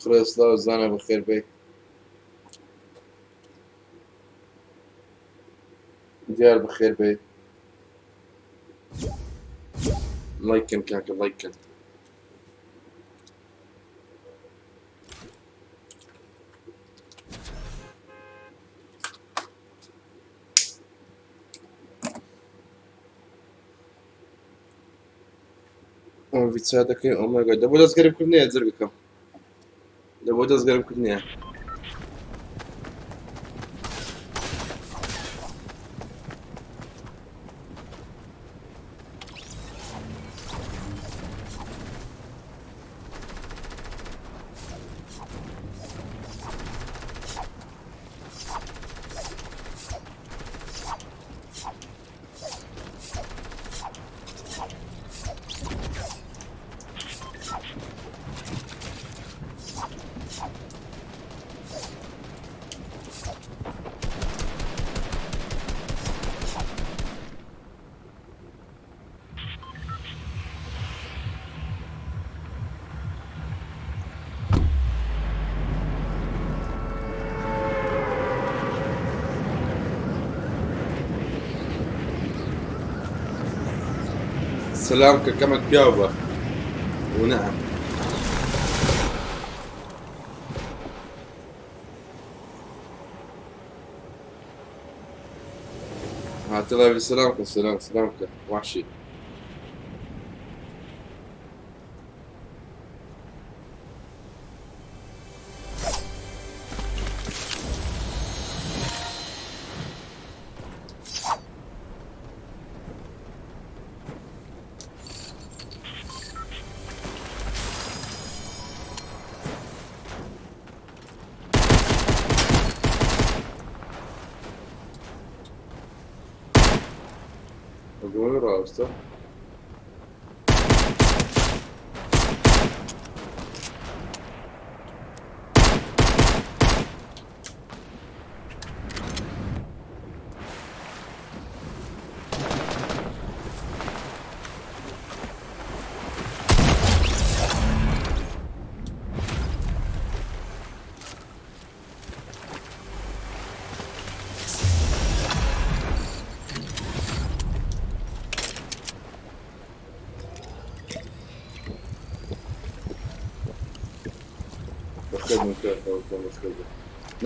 کوڕێ سڵاو زانا بەخێر بێی. دیار بەخێر بێی. ڵایک کەن کاکە ڵایک کەن. ڤیچا دەکەین ئۆمەگە دەبۆ دەست گەرم کردنیە جرگەکەم دەبۆ دەست گەرم کردنیە. سلام کە کەمێک پیاو بە ونعم. هاتڵا سلام کە سلام سلام کە وحشی. ئەگۆن ڕاستە.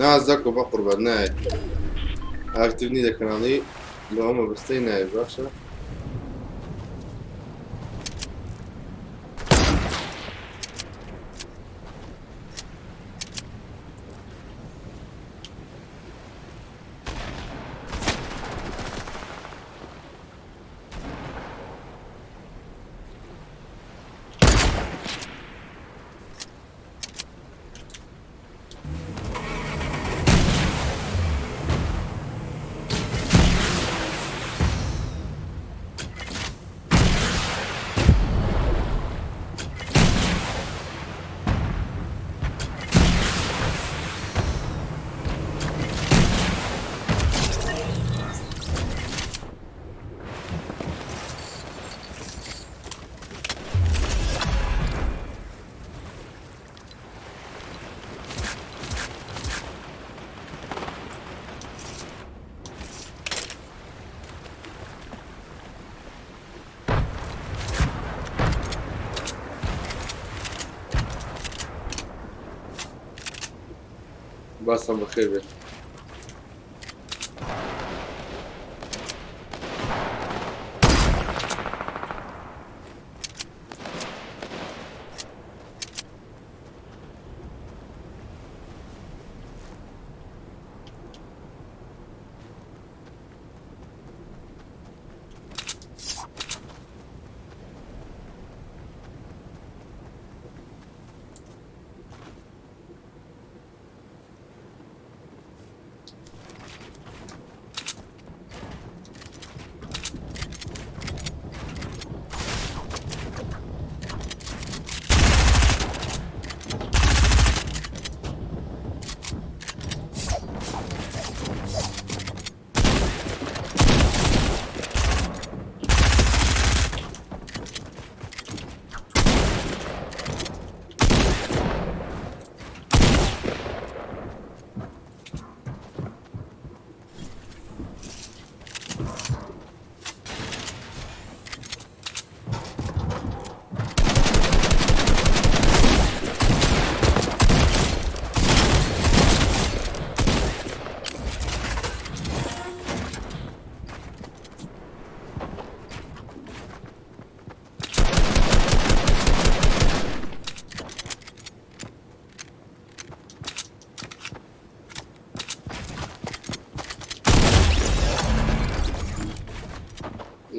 نازەکە بە قوربان نایەت ئاکتیڤ نی لە کەناڵی لە ئەمە بەستەی نایە باشە. باسم بەخێر بێت.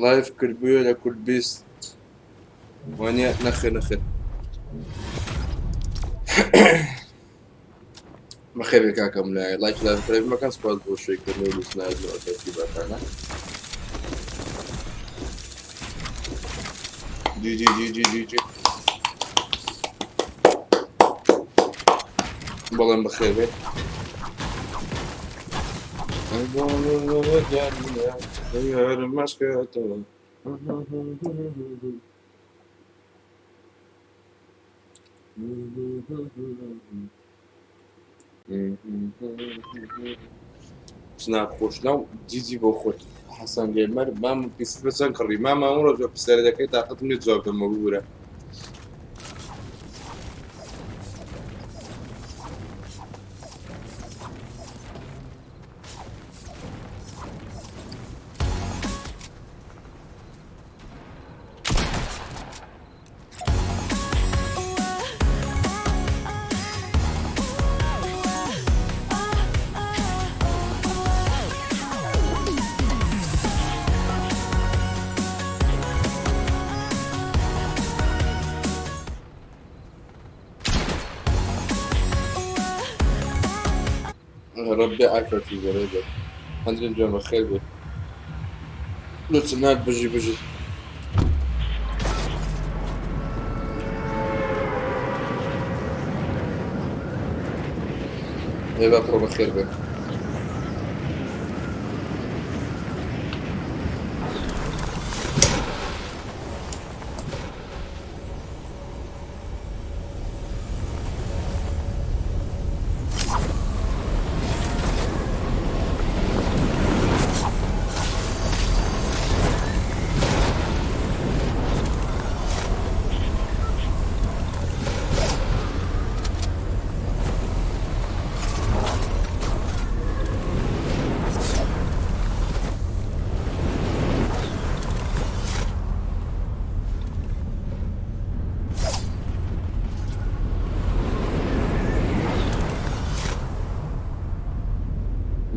Live کردبوویە لە کوردبیست وانە؟ نەخێر نەخێر. بەخێر بێ کاکەم لای لایک subscribe مەکەن. سپاس بۆ شوێکردن و نووسناردن و تەرتیباتانە. GG GG GG. بەڵێم بەخێر بێت. خۆشناو GG بۆ خۆت حەسەن گەیمەر. مام PC بە چەند کڕی؟ مام ئەمڕۆ زۆر پرسیارە دەکەی، تاقەتم نییە جواب دەمەوە، ببورە. ڕەبی عافەتی بەرێ بێت. هەندرین جوان، بەخێر بێت. لوتنات بژی بژی. ئێ با بڕۆ، بەخێر بێت.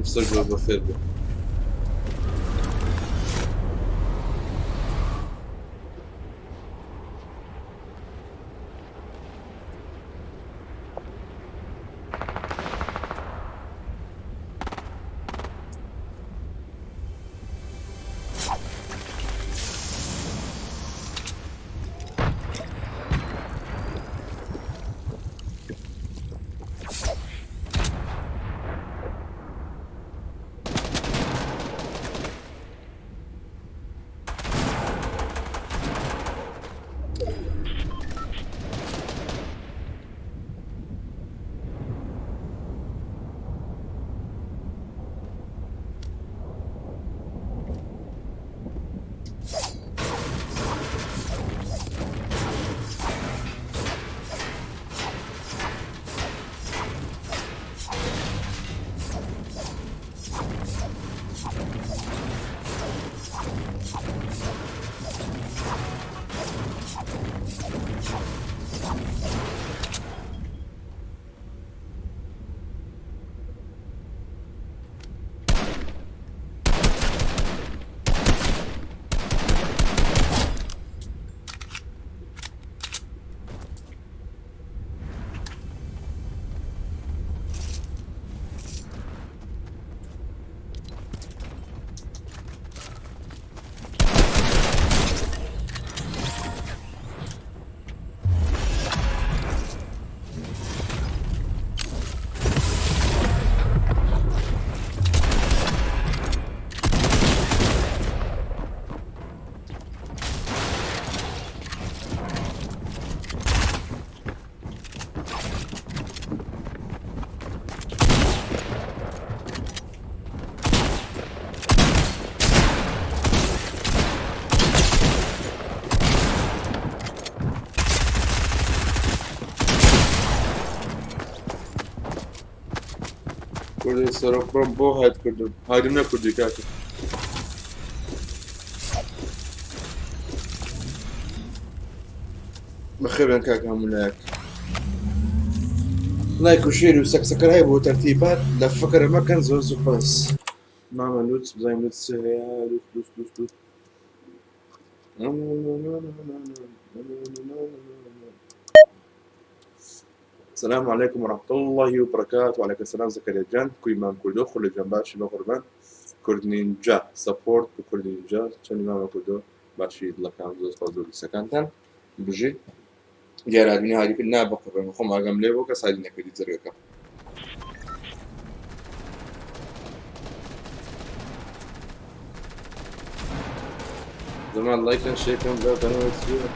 مستقبل بەخێر بێت. کوردی سەرۆک بڕۆم بۆ hide کردم؟ Hide م نەکردی کاکە. بەخێربێن کاکە هەموو لایەک. لایک و share و subscribe بۆ تەرتیبات لە فکرە مەکەن. زۆر سوپاس مامە. Loot بزانین loot چ هەیە. Loot loot loot loot. السلام عليكم ورحمة الله وبركاته. وعليكم السلام زكريا جان. کوی مام کوردۆ خولە جان باشی بە قوربان. کورد نینجا سەپۆرت بۆ کورد نینجا چەندی مامە کوردۆ باشی دڵەکان زۆر سپاس بۆ بیسەکانتان بژی. دیارە ئەدمینی هادی کرد نا بە قوربان خۆم ئاگام لێ بوو کەس هادی نەکردی جەرگەکە. زمان لایکن شێکم بە بەنەوە چیە؟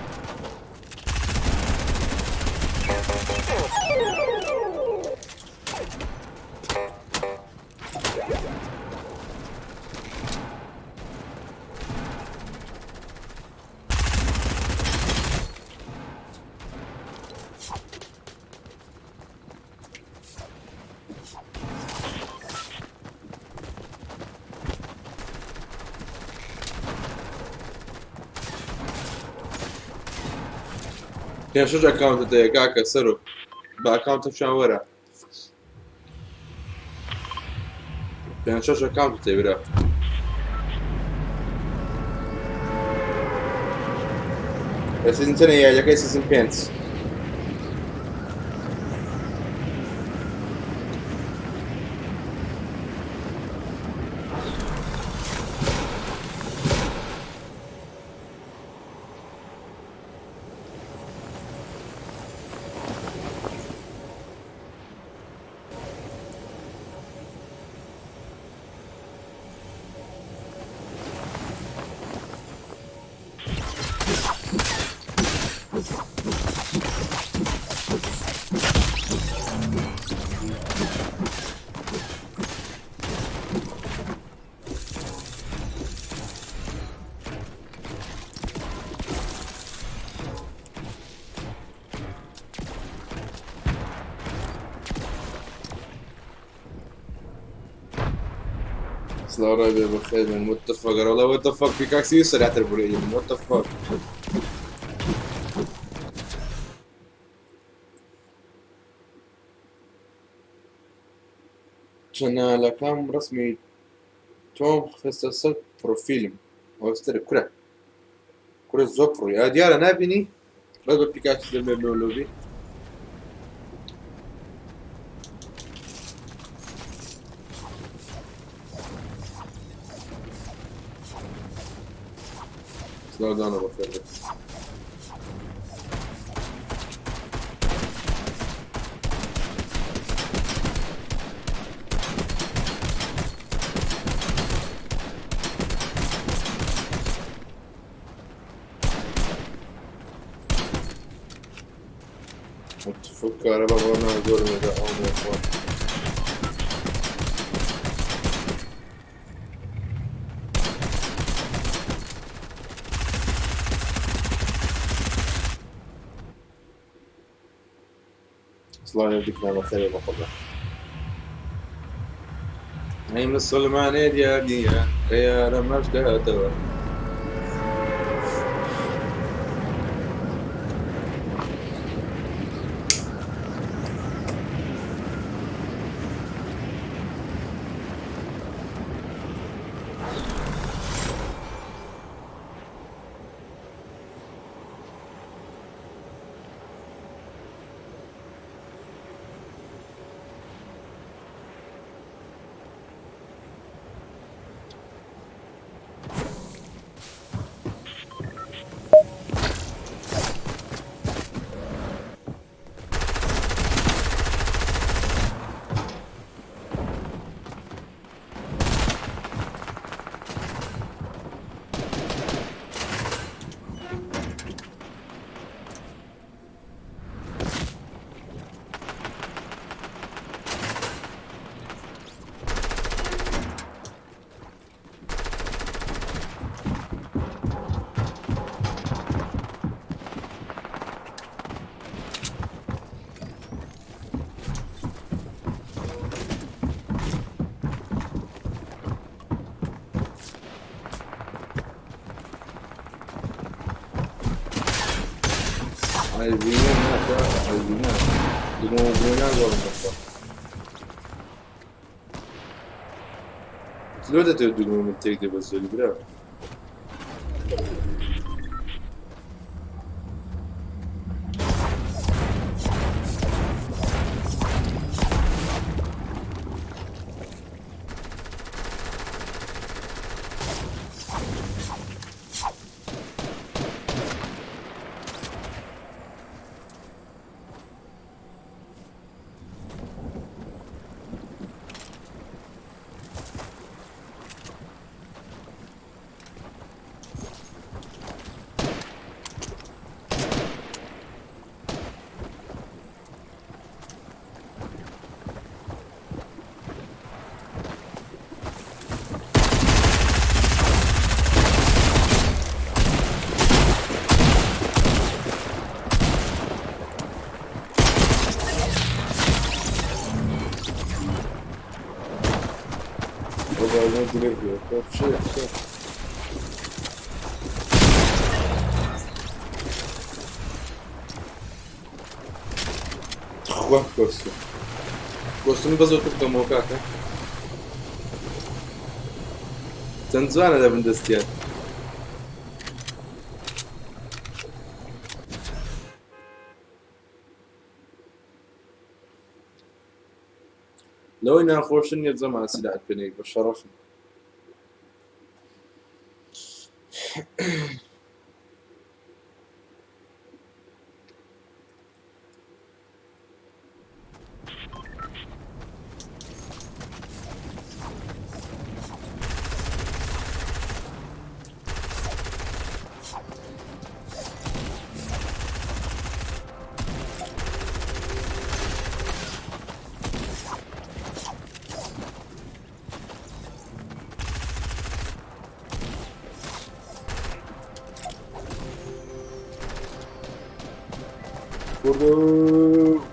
پێنج شەش ئەکاونتت هەیە کاکە سەرۆ بە ئەکاونتەکیان وەرە پێنج شەش ئەکاونتت هەیە برا. لە سیزن چەنە یاریەکەی سیزن پێنج. سڵاو ڕابێ بەخێر بێن. What the fuck ئەرەڵا what the fuck پیکاکسی سەراتر بڕێ what the fuck. چەنالەکەم ڕسمی تۆم خستە سەر پرۆفیلم ئەوسترە کورە کورە زۆر پڕی ئا دیارە نابینی بەس بە پیکاکسی دەمێ لۆ لۆبی. سڵاو دانە بەخێر بێت. What the fuck کارەبا بۆ ناگۆرمێتە ئەو مۆخوا. سڵاو لێ دیکرا بەخێرێ بە قوڕبان. ئەی مسلمانێ دیار نییە کە یارە مەشکاتەوە. ئایزینە ناکە ئایزینە دمۆ ناگۆڕم بەخوا. لۆ دەتەوێت دوگمە من تێک دێ بە زۆری برا؟ delivery. فشەیە فشەیە. تخوا کۆستوم کۆستوم بەس تۆ بکەمەوە کاکە. چەند جوانە لە بن دەستیان. لەوەی ناخۆشتر نییە جەمان سیلاحت پێ نەیت بە شەڕەفم. کوردو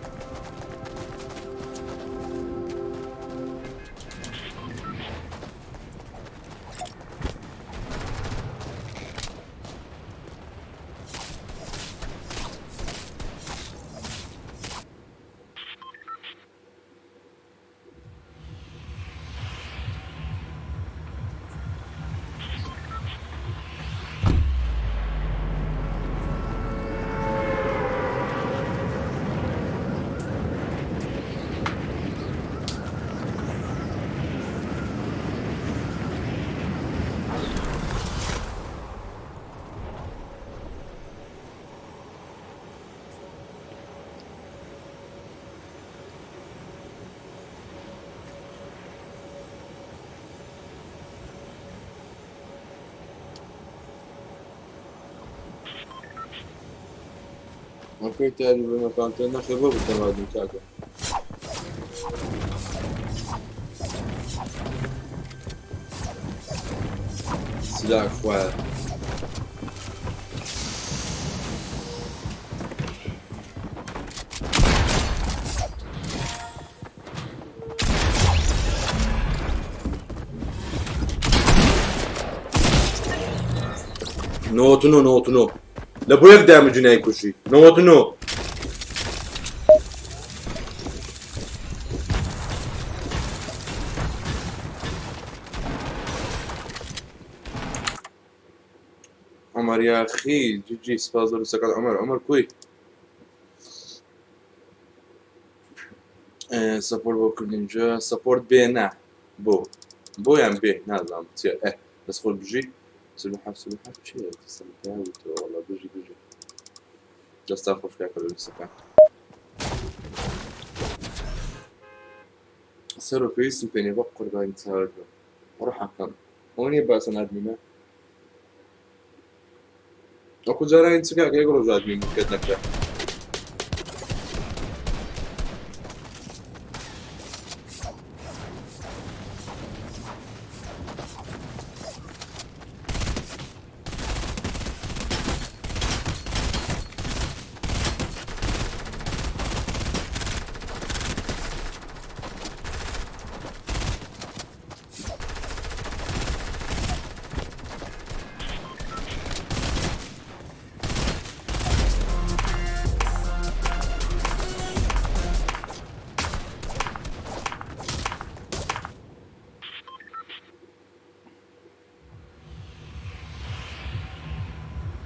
ئۆکەی تاری بمەکانتە نەخێ بۆ بتەمادن کاکە. سلاح خوایە. نەوەت و نۆ نەوەت و نۆ لە بۆ یەک دامجی نایکوژی 99. عمر يا اخي جي جي سپاس زۆر عمر عمر کوی سەپۆرت بۆ کردینجا سەپۆرت بێ نا بۆ بۆیان بێ نازانم چیە. ئێ بەس خۆت بژی 47 47 چیە سەمتاویتەوە وەڵا بژی بژی دەستان خۆش کاکە لویسەکان. سەر و پێویستم پێ نییە بە قوربانی چاوت بم ڕۆحەکەم ئەوە نییە باسە نادمینە وەکو جارانی چ کاکە یەک ڕۆژ ئادمین بکەت نەکرا.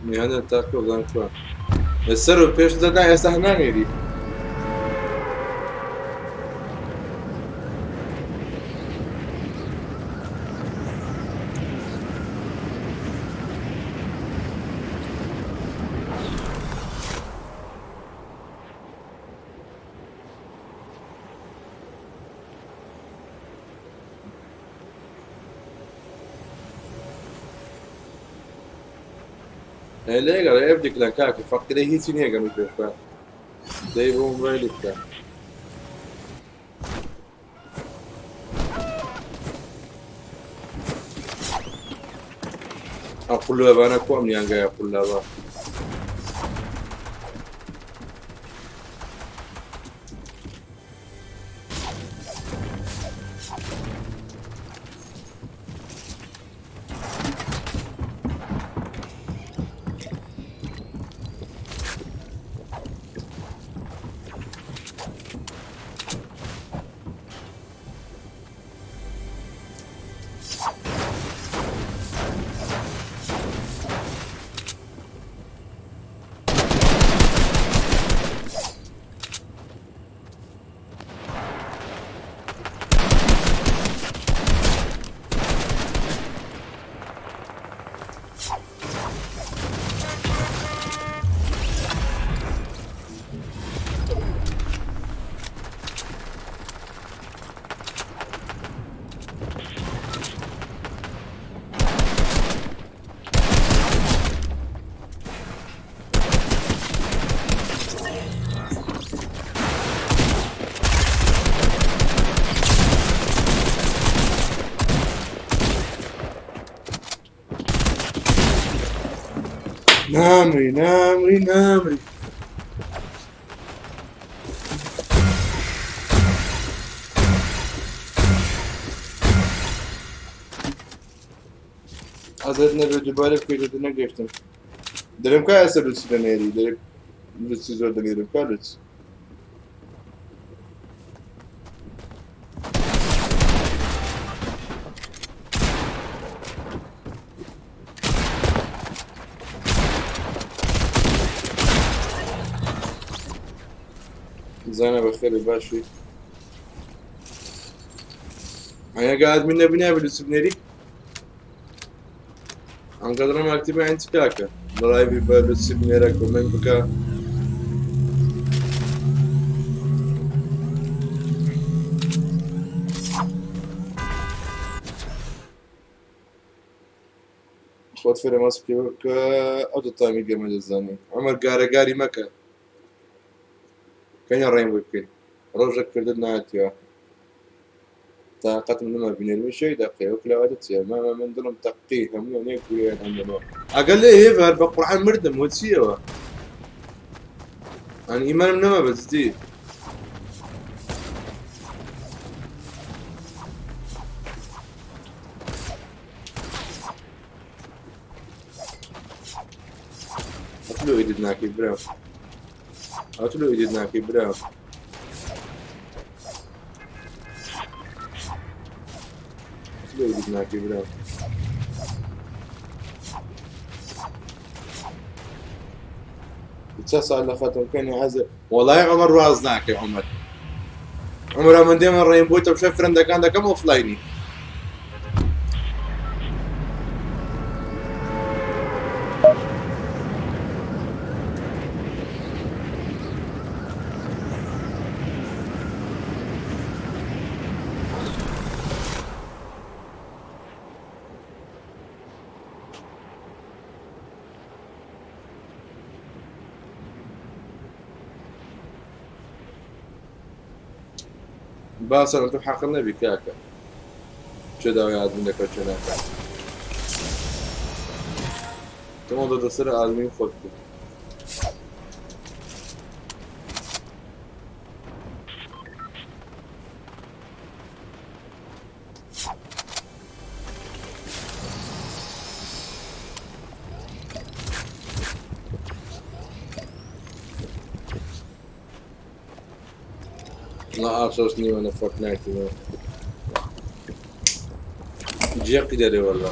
میهانە تاکۆ بزانم چۆن لەسەر و پێش دەدا ئێستا هەنانێری. لێگەڕێ ئێف دیکلان کاکە فەقیرە هیچی نییە گەمە پێ بکە دەی بۆ مۆبایلی بکە. ئەو قولابانە کو ئەمنیانگایە قولابە. نامری نامری نامری. ئازاد نەبێت دووبارە بکەیتەوە نەگەشتم. دەرم کا ئێستا لوچ دەنێری دەرێ لوچی زۆر دەنێرم کا لوچ. زانا بەخێرێ باشی. ئەگە ئادمین نەبی نابێ لوچ بنێری؟ ئەم قەدرم ئەکتیڤ عین چ کاکە لایڤی بە لوچ بنێرە کۆمێنت بکە. خۆت فێرە ماس بکە کە ئەو تامی گەمە دەزانی. عمر گارەگاری مەکە. کەنیا ڕێم بۆی بکەین. ڕۆژێک کردت ناتیوە. تاقەتم نەما بینەرمی شەی دەقەیە وەک لەوادە چیە مامە من دڵم تەقی هەموویان یەک گولەیان ئەندەمەوە. ئەگەر لێ هێڤار بە قورعان مردم وە چیەوە؟ ئەن ئیمانم نەما بە جدی. ئەتلۆ ئیدت ناکەی برا. ئەتلۆ ئیدت ناکەی برا. ئەتلۆ ئیدت ناکەی برا. چه سال لە خەتم کەنی عەزە وەڵای عمر واز ناکەی عمر عمر من دێمە ڕێم بۆی تەمشای فرەندەکان دەکەم ئۆفلاینی. باسە تۆ حەقت نەبی کاکە چێ داوای ئادمین دەکات چێ ناکات. تۆ دەسەر ئادمین خۆت بوو. نا ئافسۆس نیوە لە فۆرتنایتی جێقی دەرێ وەڵا.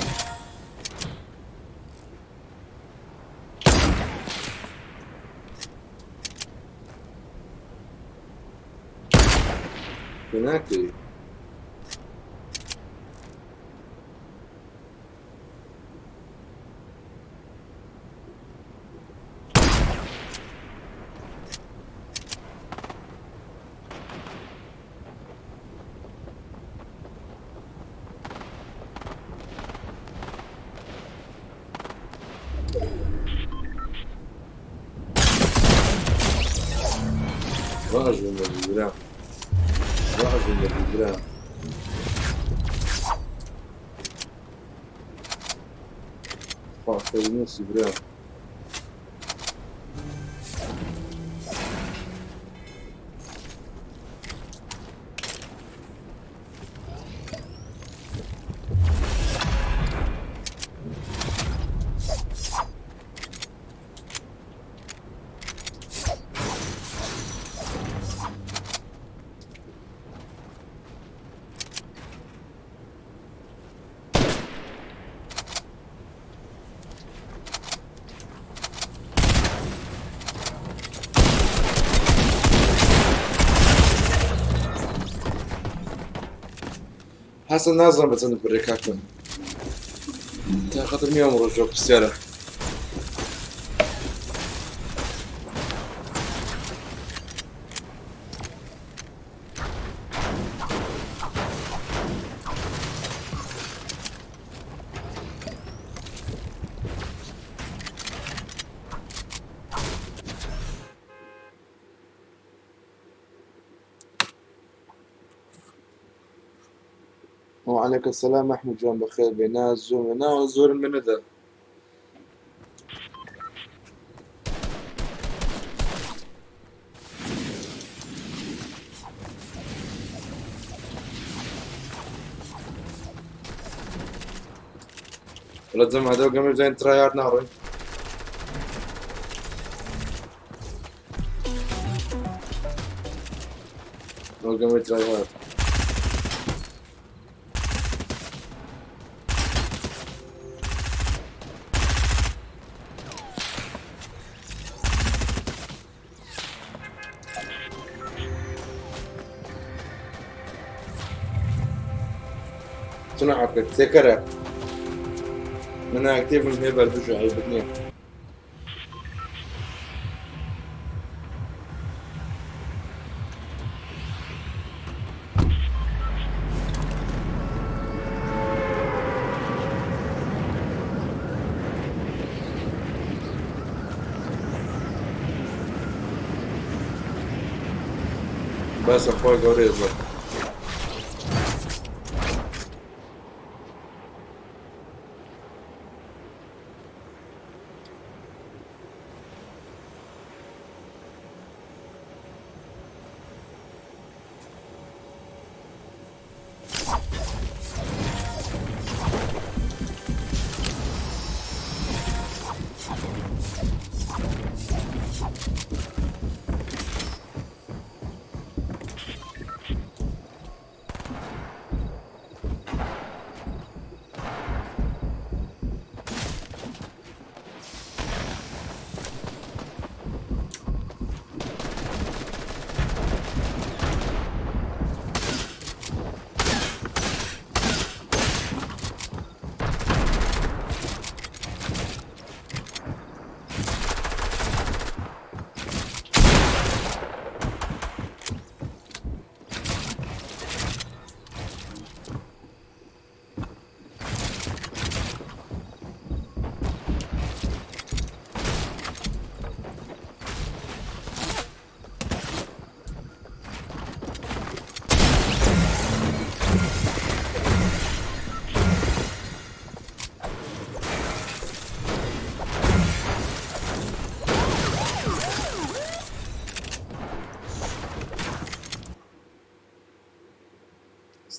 ناکەی. ڕاژم لە برا. ڕاژم لە برا. خوا نووسی برا. حەسەن نازانم بە چەند بڕێ کاکەم. تاقەتم نییە ئەم ڕۆژە پرسیارە. وعليك السلام أحمد جوان بخير بينا زور نا زور من ذا. وەڵا جەماعەت ئەو گەمە بزانین tryhard ناڕۆین. ئەو گەمەی tryhard. چۆن عەقل تێکەرە من ئاکتیڤم هەیە بەربژە عەیبت نییە. بەسە خوا گەورەیە زۆر.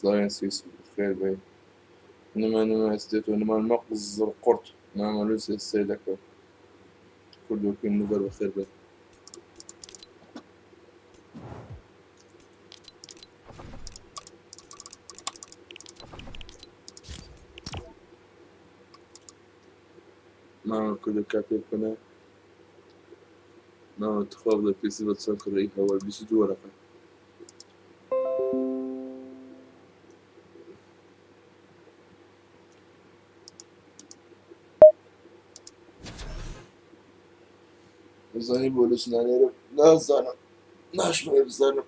سڵاویان سویس خێر بێ نما نما ئەسدێت و نما المەقز القرط نما لوس السيدك كل كل نبر بخير بێ. ماما کوردە کاپێ بکەنە ماما تخوا بڵێ پیسی بە چەند کڕی هەوە 22 وەرەقە. زانی بۆ لەش نانێرم نازانم ناشمەوێ بزانم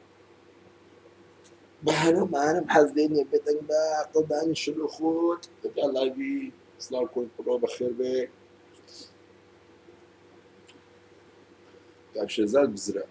بەهانە و مانم حەز لێ نییە بێدەنگ بە قەڵدانی شل و خۆت بە لایڤی سڵاو کۆن پڕۆ بەخێر بێ کاک شێرزاد بزرە.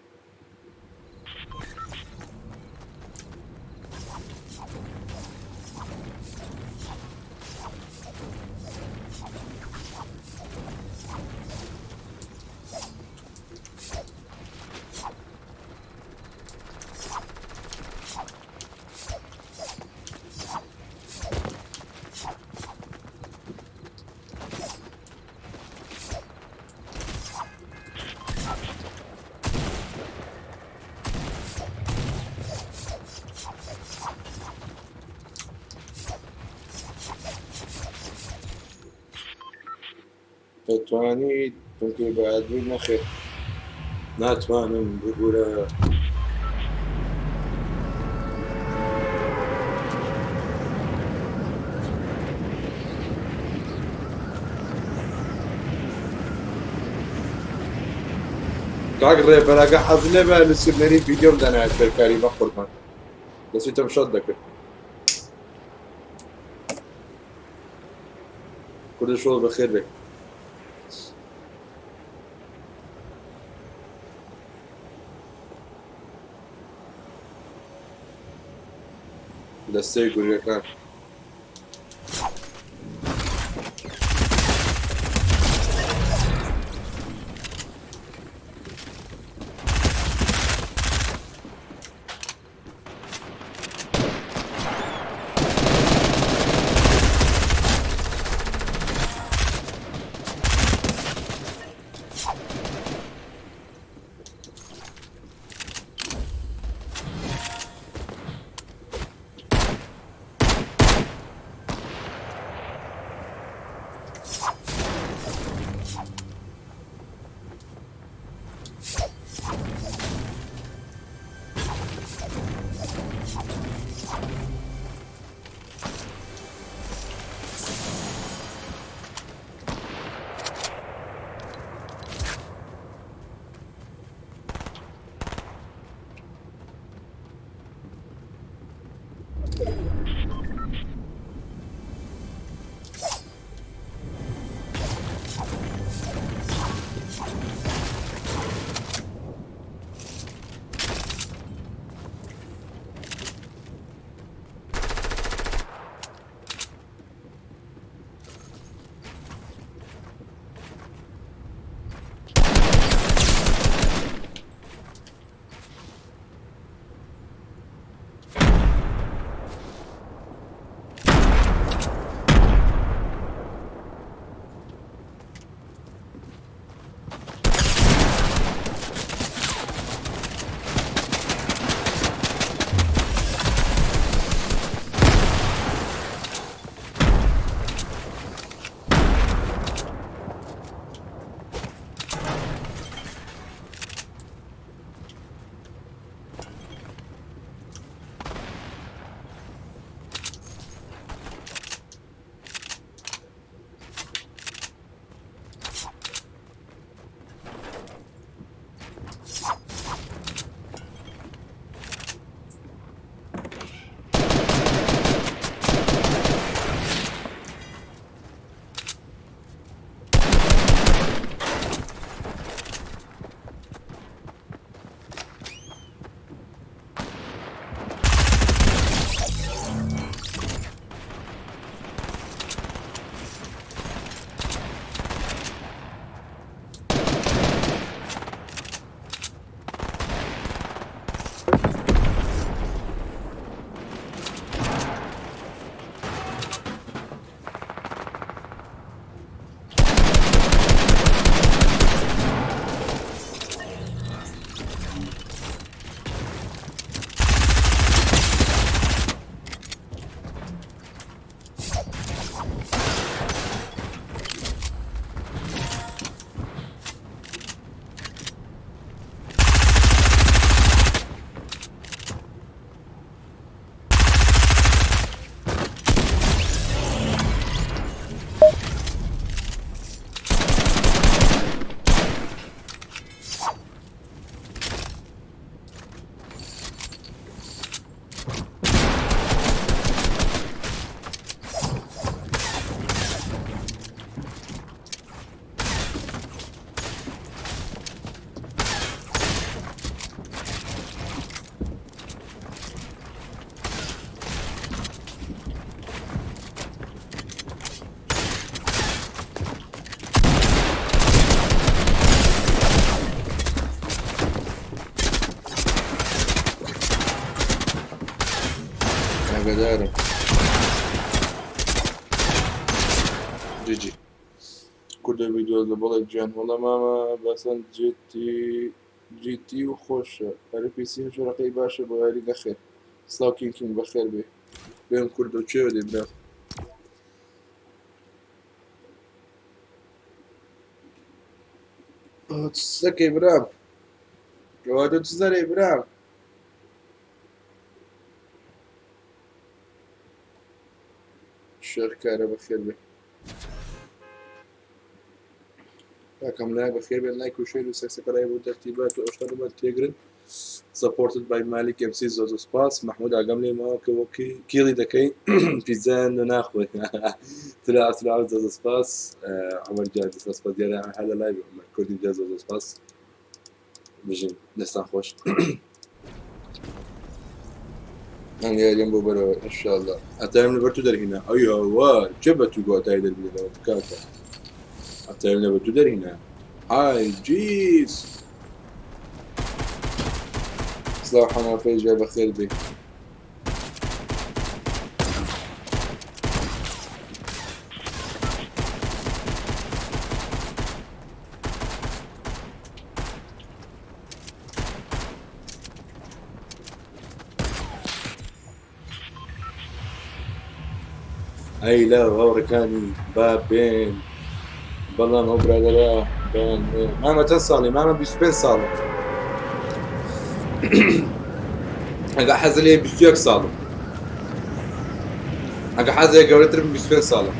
دەتوانیت بنکەی بە ئادمین نەخێر ناتوانم ببورە. کاک ڕێبەرەکە حەز لێ بە لە سەرنەری ڤیدیۆم دانایە فێرکاری بە قوربان دەستی تەمشات دەکرد. کوردە شۆڵ بەخێر بێ. دەستەی گورگەکان. ئاگادارم جیجی کوردە ڤیدیۆ لە بەڵێ گیان وەڵا مامە بەسەن جێتی جیتی و خۆشە ئەرە پیسی هەش ڕقی باشە بۆ یاری نەخێر سلاو کینگ کینگ بەخێر بێ بێم کوردۆ چێ دێ برا چ دەکەی برام ئەوە تۆ چ زەرەی برام شێخ کارە بەخێر بێ کاکەم لای بەخێر بێن لایک و شێر و سەکسەکەرای بۆ تەرتیبات و ئەو شتانەمان تێگرن سەپۆرتد بای مالیک ئێم سی زۆر زۆر سپاس محمود ئاگام لێ ماوە کە وەکی کیڵی دەکەی پیتزایان لە ناخۆی ترا ترا زۆر زۆر سپاس عمر گیان زۆر سپاس دیارە هەر لە لای عمر کوردی جا زۆر زۆر سپاس بژین دەستان خۆش ئەم یاریەم بۆ بەرەوە ئینشاءاللە ئەتایم لەبەر تو دەرهینا ئەی هەوار چێ بە تو گۆ ئەتای دەربێنەوە کاکە ئەتایم لەبەر تو دەرهینا های جیس سڵاو حەمافەی جا بەخێر بێ ئەی لە هاوڕەکانی با بێن بەڵام ئەو برادەرە بێن مامە چەند ساڵی مامە 25 ساڵە ئەگە حەز لێ 21 ساڵم ئەگە حەزێ گەورەتر بم 25 ساڵم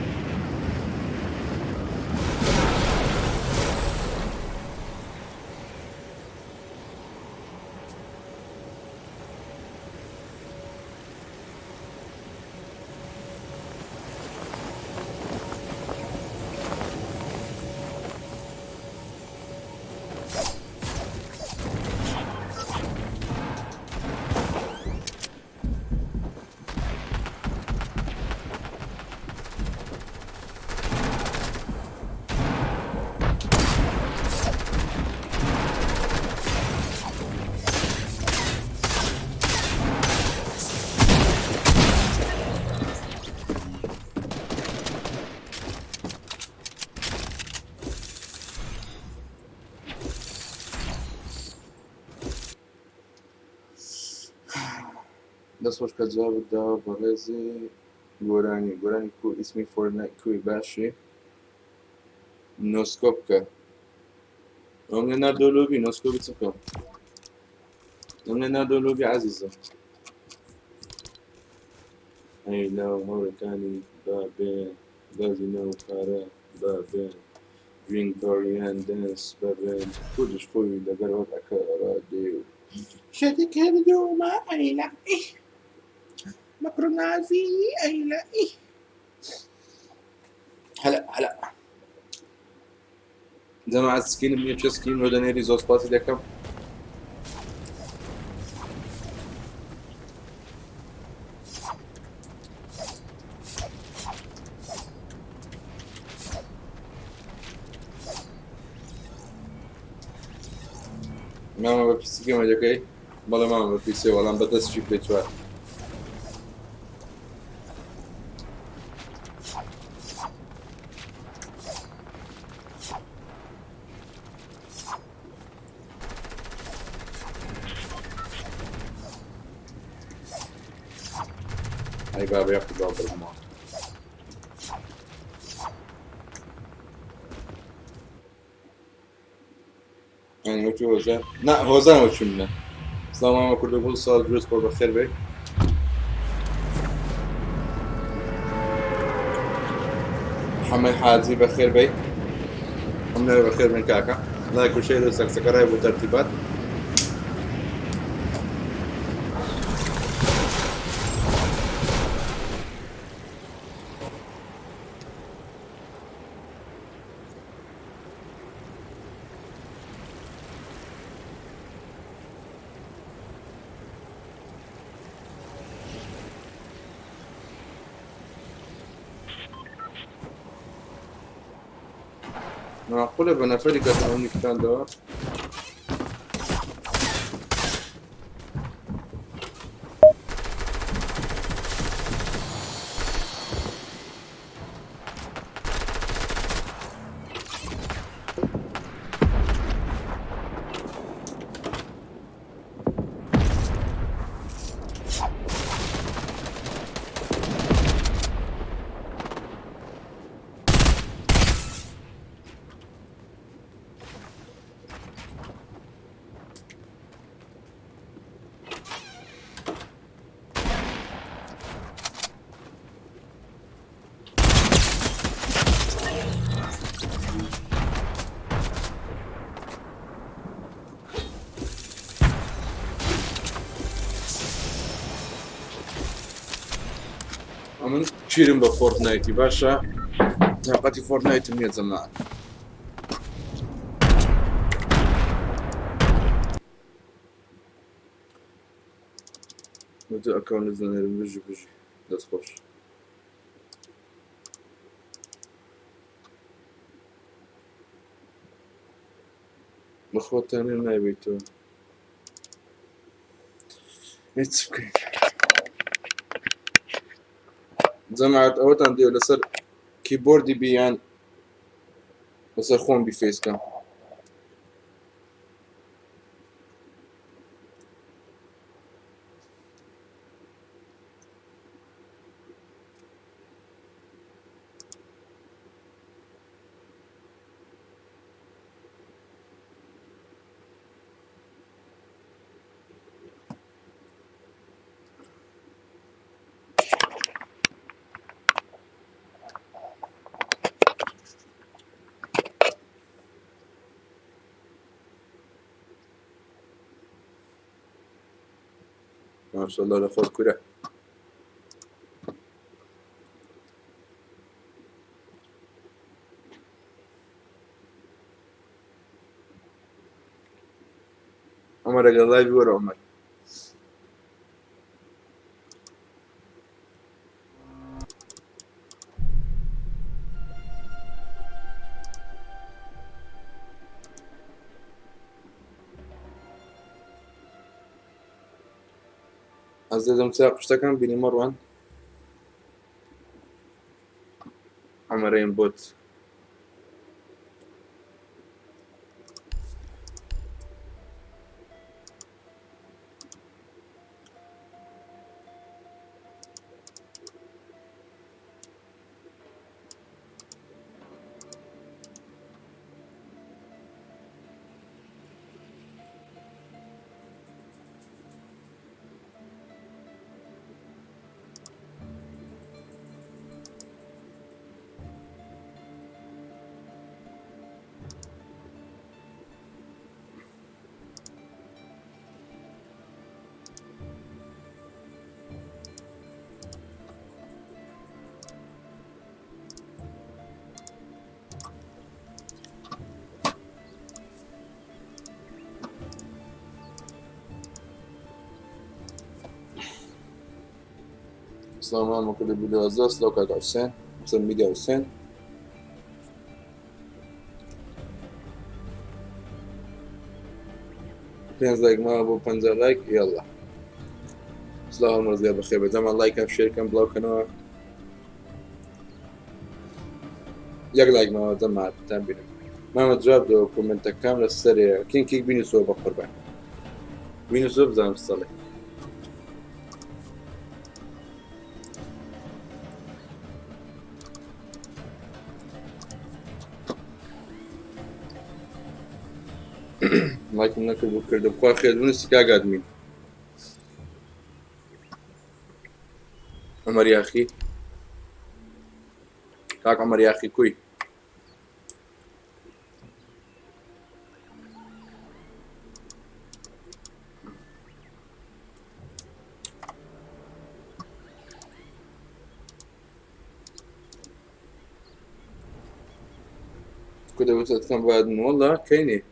دەست خۆش کە جوابت داوە بەڕێزی گۆرانی گۆرانی کو ئیسمی فۆرنایت کوی باشی نۆسکۆپ بکە ئەوم لێ ناردۆ لۆبی نۆسکۆپی چ بکەم ئەم لێ ناردۆ لۆبی عەزیزم ئەی لاو هاوڕێکانی با بێن گازی ناو پارە با بێن Drink party and dance با بێن کوردش خۆی لەگەر وەزعەکە ڕادێ و شەتی کردوومە ئەیلا ئیه مەکرونازی ئەیلا ئیه هەلا هەلا جەماعەت سکینم نییە چه سکین لۆ دەنێری زۆر سپاسی دەکەم مامە بە پیسی گەمە دەکەی بەڵێ مامە بە پیسێ وەڵام بە دەست چی پێ چوار ئەی بابە یەک بڕمەوە یعنی وەکی هۆزان نا هۆزان وەکی منە سڵاو مامە کوردە گوڵ ساڵ دروست بۆ بەخێر بێ محەممەد حاجی بەخێر بێ هەموو بەخێر بن کاکە لایک و شێر و سەکسەکەرای بۆ تەرتیبات معقولە بە نەفەری کەسانی کوتاندەوە کیرم بە فۆرتنایتی باشە تاقەتی فۆرتنایتم نییە جەماعەت. دوو ئەکاونت دەنێرم بژی بژی دەست خۆش. بەخۆتان نایبیتەوە هیچ بکەین جەماعەت ئەوەتان دێ لەسەر کیبۆردی بیان لەسەر خۆم بی فەیسکەم ماشاءالله لە خۆت کورە عمر لەگەڵ لایڤ وەرە عمر ئەز دەدەم چا قشتەکان بینی مەڕوان عمرەیم بۆت سڵاو مامە کوردە بیلۆزە سڵاو کاک حوسێن حوسێن میدیا حوسێن پێنج لایک ماوە بۆ 50 لایک یاڵا سڵاو هەموو ڕزگار بەخێر بێ جەماعەت لایکەن شێرکەن بڵاو کەنەوە یەک لایک ماوە جەماعەت تان بینم مامە جواب دەوە کۆمنتەکەم لە سەرێ کینکێک بینوسەوە بە قوربان بینوسەوە بزانم سەڵێ لایکم نەکرد بۆ کردم خوا خێر بنووسی کاک ئادمین عمر یاخی کاک عمر یاخی کوی كده وصلت كم بعد والله كاينه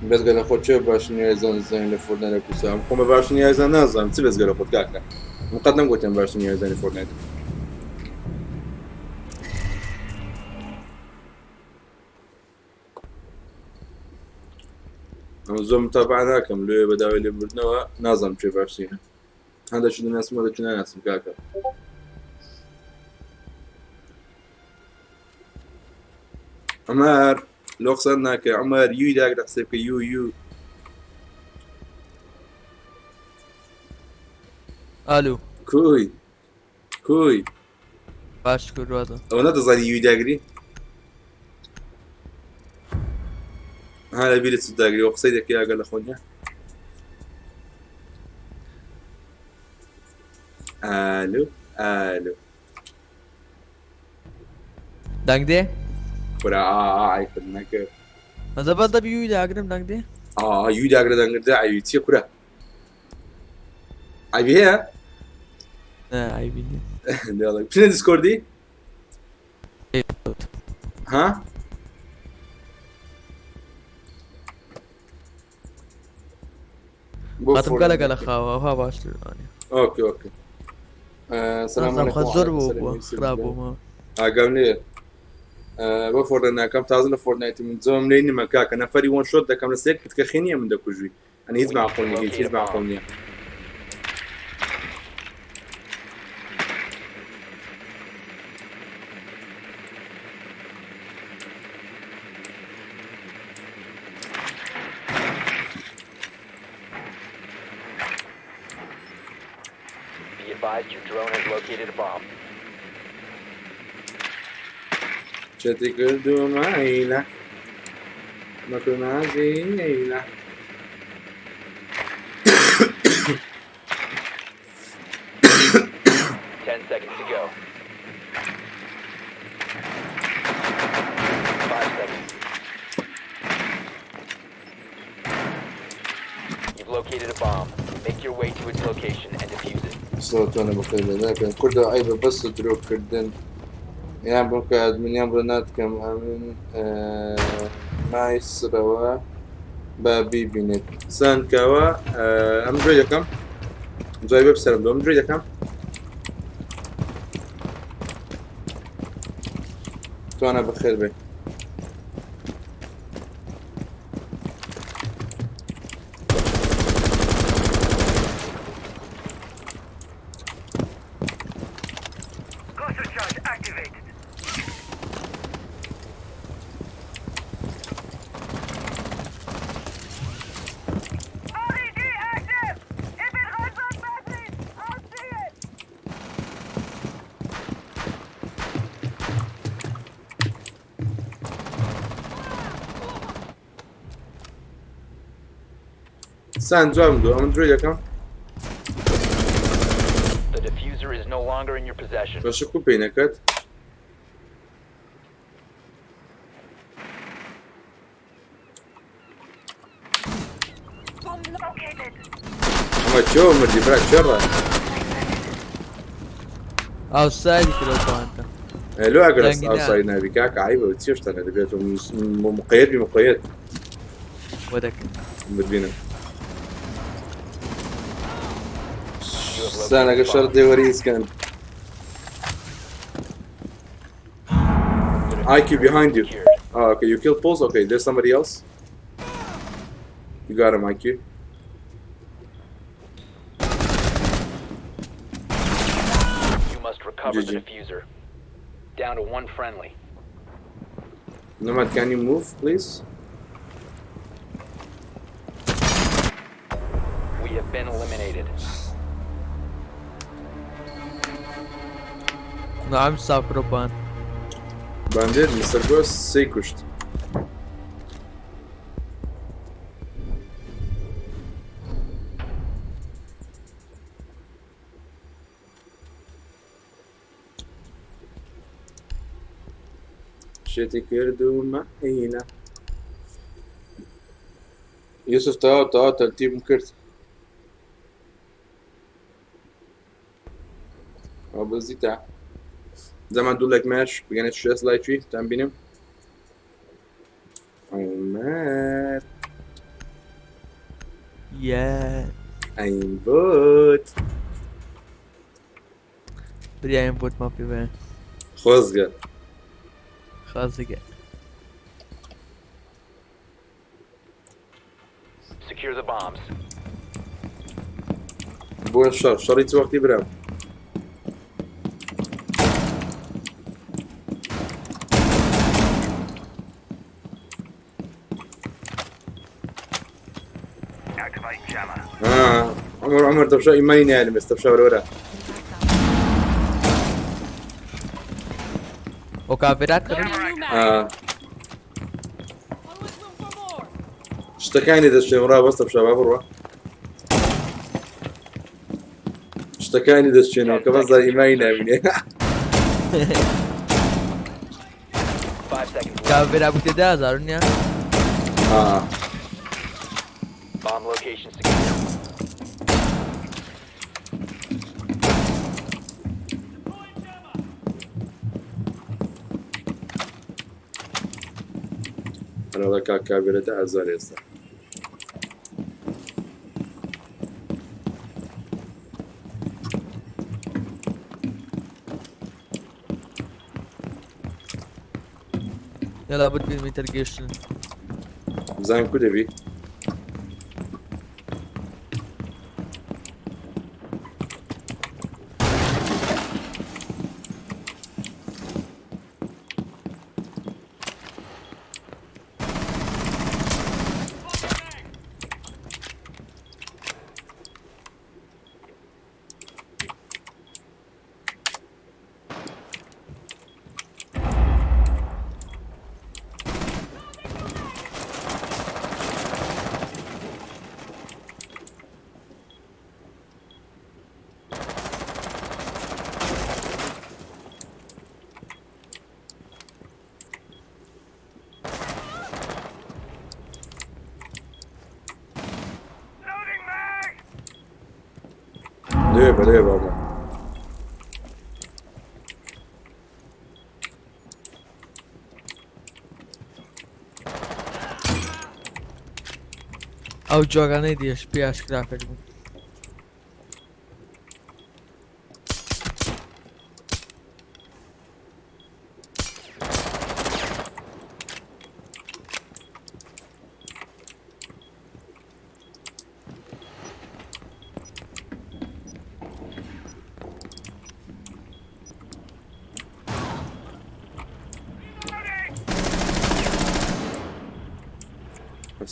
بێزگە لە خۆت چێ باشترین یاریزان دەزانین لە فۆرتنایت لە کوردستان خۆم بە باشترین یاریزان نازانم چ بێزگە لە خۆت کاکە من قەت نەمگوتم باشترین یاریزانی فۆرتنایت ئەم زۆر متابعە ناکەم لێ بە داوای لێبوردنەوە نازانم چێ باشترینە هەندێکی دەناسم هەندێکی ناناسم کاکە عمر لۆ قسە ناکە عمر یوی داک لە قسە بکە یو یو ئالو کوی کوی باش کردوازم ئەوە نەدەزانی یوی داگری؟ ها لە بیرت چ داگری وە قسەی دەکەی ئاگا لە خۆ نییە ئالو ئالو دەنگ دێ کورە ئا ئا عیفت نەکرد مەزە بەس دەبی یوی داگرم دەنگ دێ ئا یوی داگرە دەنگردە عیبی چییە کورە عیبی هەیە نا عیبی نییە دێڵێ بچنە دیسکۆردی ها بۆ خاتم فۆر گەلە گەلە خاوە ئەوها باشتر ئەوانێ. ئۆکێ ئۆکێ سلام نازانم علیکم خە زۆر وعلیکم بۆ سلام بووە یوسف خراپ برام. بوومەوە ئاگام لێ بۆ فۆرنایت ناکەم تازە لە فۆرنایتی من زۆم لێ نیمە کاکە نەفەری وەن شۆت دەکەم لە سێک کە خێنیە من دەکوژی ئەنی هیچ We need to معقول نیە هیچ locate هیچ a معقول bomb. نییە Be advised your drone has located a bomb. چێتی کردومەیلە مەکۆنازیلە 10 seconds to go. 5 seconds. You've located a bomb. Make your way to its location and defuse it. سڵتۆنە بەخێر بێن ناکەن کوردە عیبە بەس درۆکردن یان بۆ کە ئەدمنیان بۆ ناتکەم ئەمن مایسرەوە با بیبینێت سانکەوە ئەم درۆی دەکەم جای وێب سەرم دۆم درۆی دەکەم توانە بەخێر بێ RED active! If it runs on batteries, I'll see it! سان جوابم دۆ ئەمن درۆی دەکەم The diffuser is no longer in your possession. بەشە کو پێی نەکرد Bomb located! ئەمە چۆ مردی برا چێڕە ئاوسایدی کرد پوانتە لۆ ئەگەر دەنگی نا. ئاوسای نابی کاکە عیبە چێشتانە دەبێت مقەیەت بی مقەیەت بۆ دەکەن ببینم You have located سانەکە a شەڕ bomb. دێوەری ئیسکەن The IQ diffuser behind is you. secured. Oh, okay, you killed Pulse? Okay, there's somebody else. You got him, IQ. You must recover the GG. diffuser. Down to one friendly. Nomad, can you move, please? We have been eliminated. نعم سافر بان Bandit, Mr. Ghost, سێ کوشت. شێتی کرد و مەعینە. یوسف تەواو تەواو تەرتیبم کرد. ئەوە بەزیتە. زەمان دوو لایک ماش بگەنە شێست لایکی تان بینم. عمر یا ئەیم بۆت. بریایم بۆتمان پێ بێ خۆزگە. خازگە Secure the bombs. بۆ شەڕ شەڕی چ وەختی برام؟ Activate jammer. آه عمر عمر تبشا إيماني نالم بس تبشا ورا وكافرات كرن آه Always room for more. شتەکانی دەچێن ڕا بەستە بشە با بڕوە شتەکانی دەچێنەوە کە بەس ئیمای نامینێ. 5 seconds left. کاڤێرا بوو تێدا هەزار نییە. آه. Bomb location secure. ئەرەڵا کاک کاڤێرە 10,000 ئێستا. یالا بت بین میتەر گەشتن. بزانم کو دەبی؟ Loading mag! لێ بە لێ بابا. ئەو جۆگانەی دیش پێ ئاشکرا کردبوو.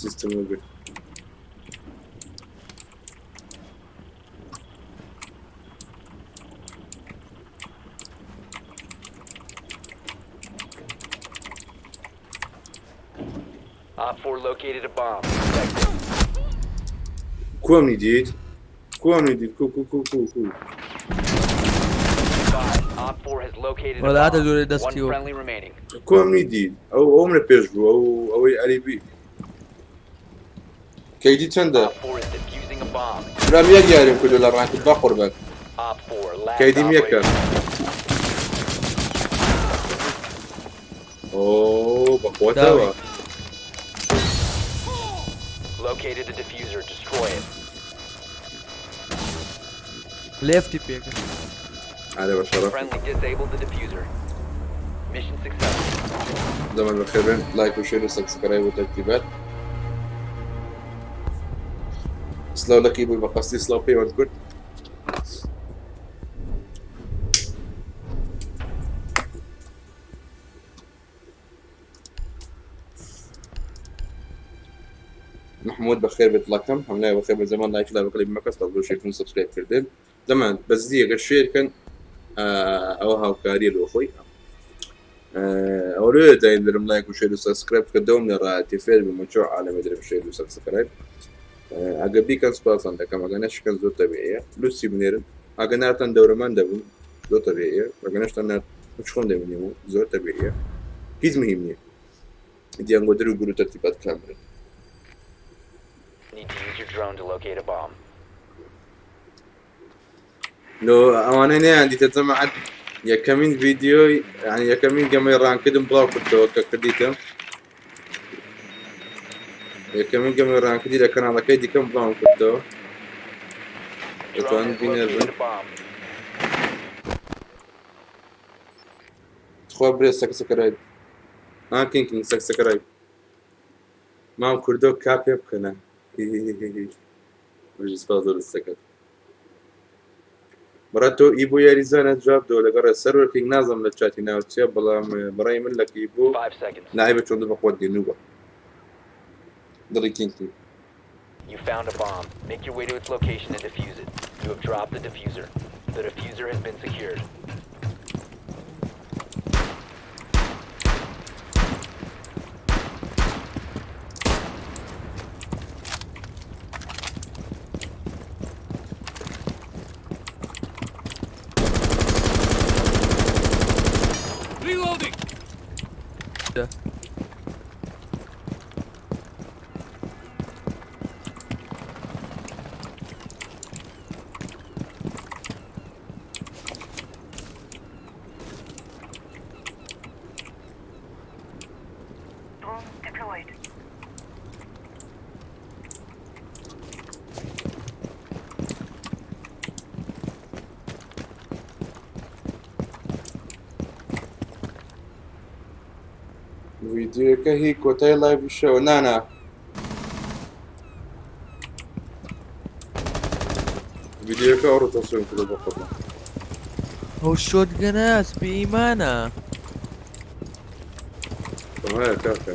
سیستم وەرگرت. OpFor located a bomb. Protect it. کوەمنی دیت؟ کوەمنی دیت؟ کو کو کو کو کو. Advised, OpFor has located a وەلا هاتە bomb. دوورێ One دەستی وە. friendly remaining. کوەمنی دیت؟ ئەو ئەوم لە پێش بوو ئەو ئەوەی ئەریبی. کەیدی چەندە؟ OpFor is defusing a bomb. برام یەک یاریم کردو لە ڕانکت بە قوربان. OpFor last کەیدیم یەکە. operator. ئۆ بەقوەتەوە. Located the defuser. Destroy it. لێفتی پێکرد. ئارە بە شەڕەف. Friendly disabled the defuser. Mission successful. زەمەن بەخێر بێن لایک و share و subscribe و تەرتیبات. سلاو لەکی بووی بە قەستی سلاو پەیوەند کرد. محمود بەخێر بێت ڵەکەم هەملای بەخێر بە زەمان لایک لا بەقلی مەکەس تەڵ share کن subscribe کردن زەمان بەزدیە گەر share کەن ئەوە هاوکاریە لۆ خۆی ئەوە لێ دایم درم لایک و share و subscribe کردەوم لە ڕاتی فێر بم چۆ عالەمە درم share و subscribe ئەگە بیکەن سپاسان دەکەم ئەگە نەشکەن زۆر تەبیعیە لوسی بنێرن ئەگە نارتان دەورەمان دەبم زۆر تەبیعیە ئەگە نەشتان نارت خۆم دەبینیم و زۆر تەبیعیە هیچ مهم نییە دیانگۆ در و گرو تەرتیبات کامرن. Need to use your drone to locate a bomb. لۆ ئەوانەی نەیان دیتە جەماعەت یەکەمین ڤیدیۆی یعنی یەکەمین گەمەی ranked م بڵاو کردەوە کە کردیتم یەکەمین گەمەی ranked ی لە کەناڵەکەی دیکەم بڵاو کردەوە Drone دەتوانن has بینەر بن. located a bomb. تخوا برێ subscribe ئا کینگ کینگ subscribe مام کوردۆ کا پێ بکەنە. بژی سپاس زۆر دەستەکەت. بەڕای تۆ ئیبۆ یاریزانە جواب دەوە لەگەڕ سەروەر کینگ نازم لە چاتی ناوچە بەڵام بەڕای من لە ئیبۆ 5 seconds. نایبە چۆن بە قوت دێنووە دڵی کینگ کینگ. You found a bomb. Make your way to its location and defuse it. You have dropped the defuser. The defuser has been secured. Drone deployed. ڤیدیۆکە هی کۆتای لایڤی شەوە نانا ڤیدیۆکە ئەوڕۆ تەسویم کردو بۆ قوربان. ئەو شۆتگەناس بێ ئیمانە. ئەوەیە کاکە.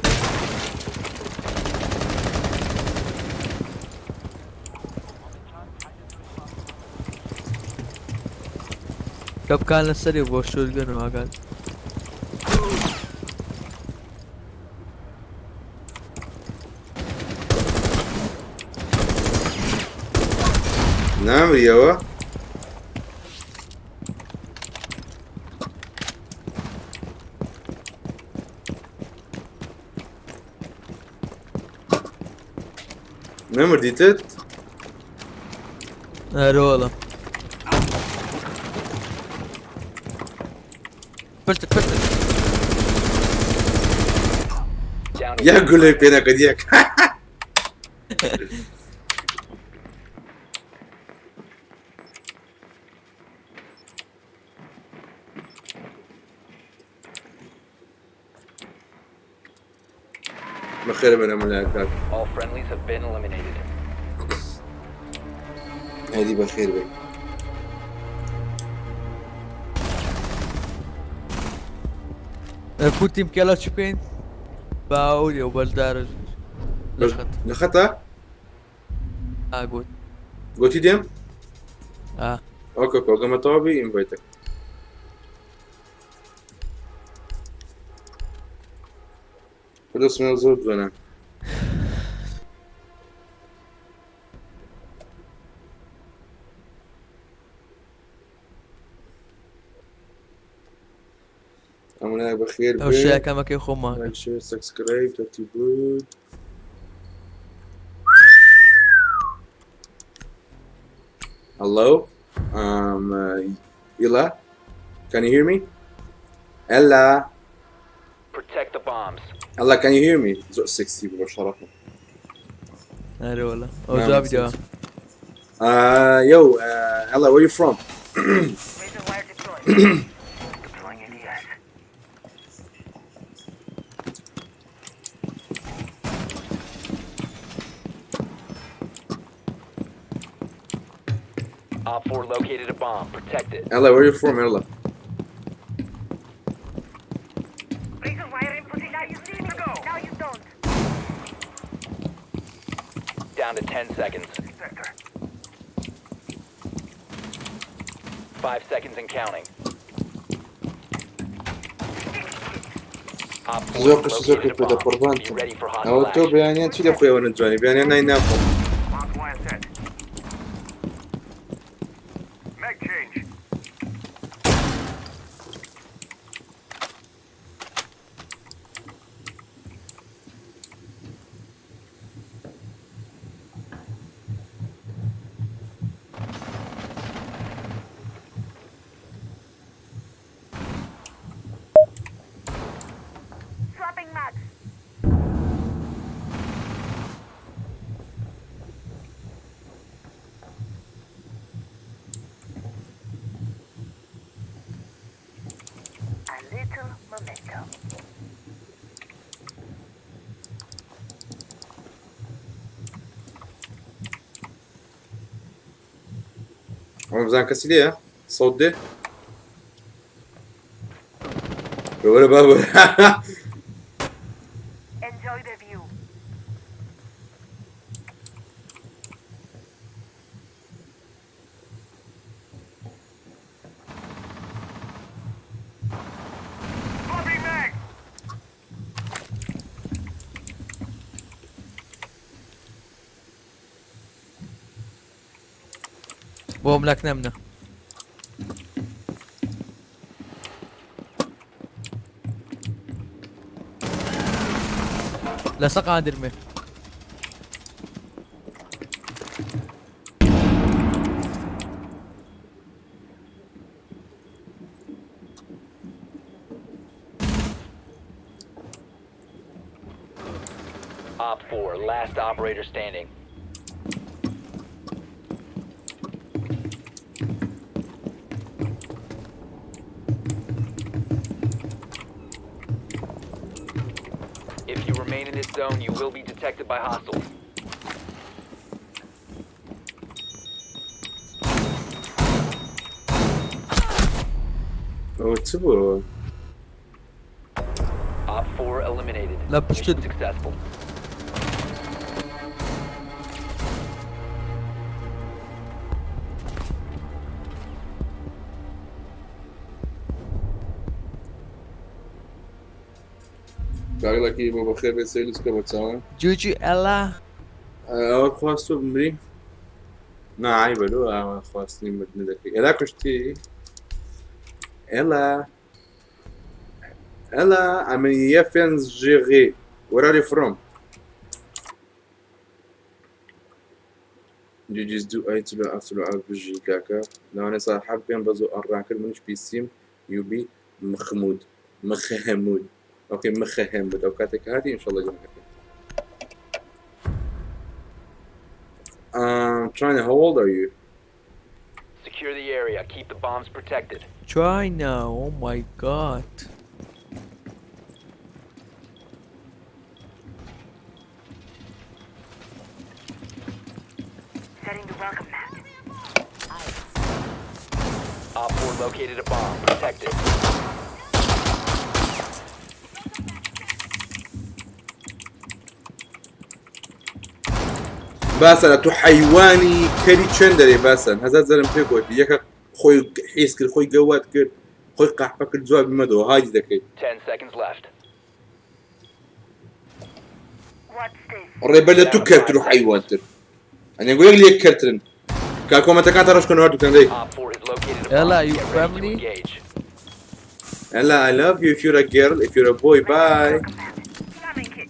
کەپکان لەسەری بۆ شۆتگەن و ئاگات. نامریەوە؟ نەمردیتت؟ ئەرۆڵە. پشتت پشتت. Down to یەک 10 گولەی seconds. پێ نەکرد یەک. بەخێر بێن ئەمە لای کاک. All friendlies have been eliminated. هەدی بەخێر بێ. کوتیم کێڵە چ بکەین؟ با ئەو و بەشدارە لە خەت. لە خەتە؟ ئا گوت. گوتی دێم؟ ئا. ئۆکە کۆگەمە تەواو بی ئینڤایتەکە. دەستم زۆر جوانە. ئەمە بەخێر ئەو بێ. شەیەکەمەکەی خۆمان. Like, share, subscribe, ترتیب. Hello, Ella, can you hear me? Ella, Protect the bombs. Ella, can you hear me? زۆر سێکسی بوو بە شەڕەفم. ئەرۆڵە. ئەو نعم، جوابی دەوە. Yo, Ella, where you from? Razor wire deployed. Deploying ADS. Op 4 located a bomb. Protect it. Ella, where you from, Ella? Razor wire in position. Now you see me. Go. Now you don't. Down to 10 seconds. Sector. 5 seconds and counting. Op 4 زۆر has قش زۆر located a پێ bomb. قوربان. Be ready for ئەوە hostile تۆ action. بەیانیان چی لە خۆیەوە نەجوانی؟ بەیانیان نای ناخۆم. Barbed wire set. Mag change. Swapping mags. A little momentum. ئەمە بزان کەسی لێیە؟ سەوت دێ؟ وەرە با وەرە. Enjoy the view. Swapping mag. بۆ ملاک نەمنە. لەسە قادرمێ. Op 4, last operator standing. If you remain in this zone, you will be detected by hostiles. ئەوە چ بوو؟ Op 4 eliminated. La piste Mission de- successful. کاک لەکی بۆ بەخێر بێت سەیرت بکە بە چاوان. جوجی ئەلا. ئەوە خواستوە بمری؟ نا عیبە لۆ ئاوا خواستنی مردنە دەکەی ئێلا کوشتی ئێلا ئێلا ئەمن یەفێن ژێغی Where are you from? جیجیز دوو ئای تلو ئەفتلو ئەف بژی کاکە لەوانەیە ساحەب پێم بەزۆ ئەڕان کرد منیش پیسیم یوبی مخمود مخهمود ئۆکەی مخهمود ئەو کاتێک کە هاتی ئینشەڵڵا گەمەکەکەی. China, how old are you? Secure the area. Keep the bombs protected. China, oh my god. Setting the welcome mat. Op 4 located a bomb. Protect it. باسەنە تو حەیوانی کەری چێن دەرێ باسەن هەزار جارم پێ گۆتی یەکە خۆی حیز کرد خۆی گەواد کرد خۆی قەحپە کرد جوابی مەدەوە هایدی دەکەی. 10 seconds left. What's this? ڕێبەر لە تو کەرتر و حەیوانتر ئەنێ گۆ یەک لێک کەرترن کا کۆمەنتەکانتان ڕەش کەنەوە هەردووکتان دەی. Op 4 has located a Ella, bomb. you Get ready to family? engage. Ella, I love you if you're a girl, if you're a boy, bye. Welcome mat. Plumbing kit.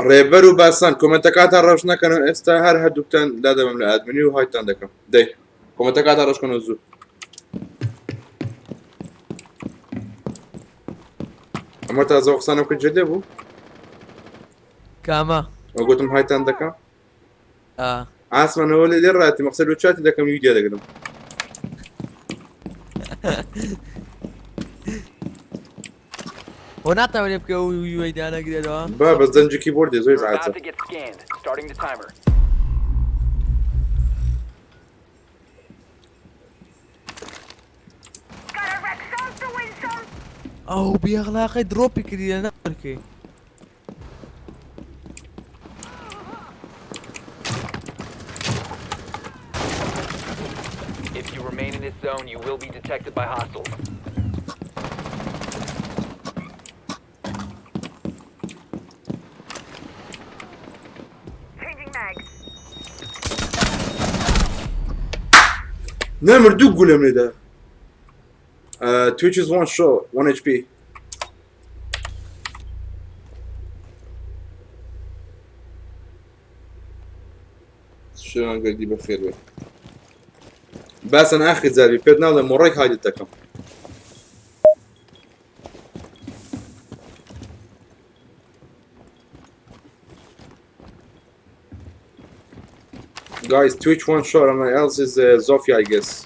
ڕێبەر و باسان کۆمەنتەکانتان ڕەش نەکەنەوە ئێستا هەر هەردووکتان لادەبم لە ئادمنی و هایتان دەکەم دەی کۆمەنتەکانتان ڕەش کەنەوە زوو. ئەمە تازە قسانم کرد جێ لێ بوو؟ کامە؟ ئەو گوتم هایتان دەکەم. ئا. ئاسمانەوە لێ لێ ڕاتی مەقسەد لۆ چاتی دەکەم یودیا دەگرم. هۆ ناتەوێ لێ بکە و یوەی دانەگرێتەوە؟ با بەس دەنگی کیبۆردێ زۆر You're about ئیزعاجە. to get scanned. Starting the timer. Gotta wreck some to win some. ئەو بێئەخلاقی درۆپی کردی لە نەرکەی. If you remain in this zone, you will be detected by hostiles. Changing mags. نامر دوو گولەم لێدا. Twitch is one shot, 1 HP. شوان گەردی بەخێر بێ. باسن ئاخر جاربی پێت ناڵێم مۆڕێک هایدت دەکەم. Guys, Twitch one shot and else is Zofia, I guess.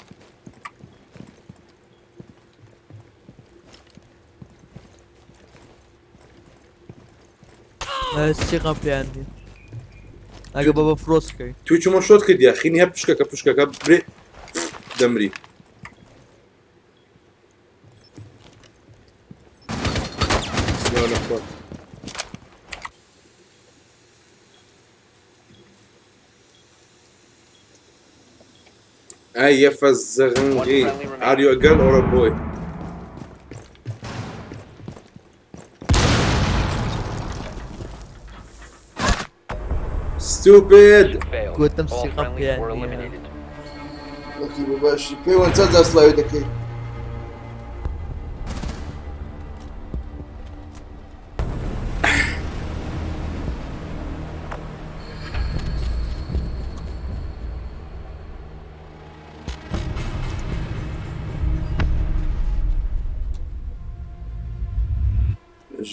سیقم پێیان ئەگە بە بە فرۆسکەی. Twitch one shot کردیا خینی هەر پشکەکە پشکەکە برێ دەمری. سڵاو لە خۆت. ئەی یەفە زغنگی. Are you a girl or a boy? Stupid! Failed. گوتم All سیقم friendlies پێیان were نییە. eliminated. لەکی بە باشی پێوەند چەند جار سڵاوی دەکەی؟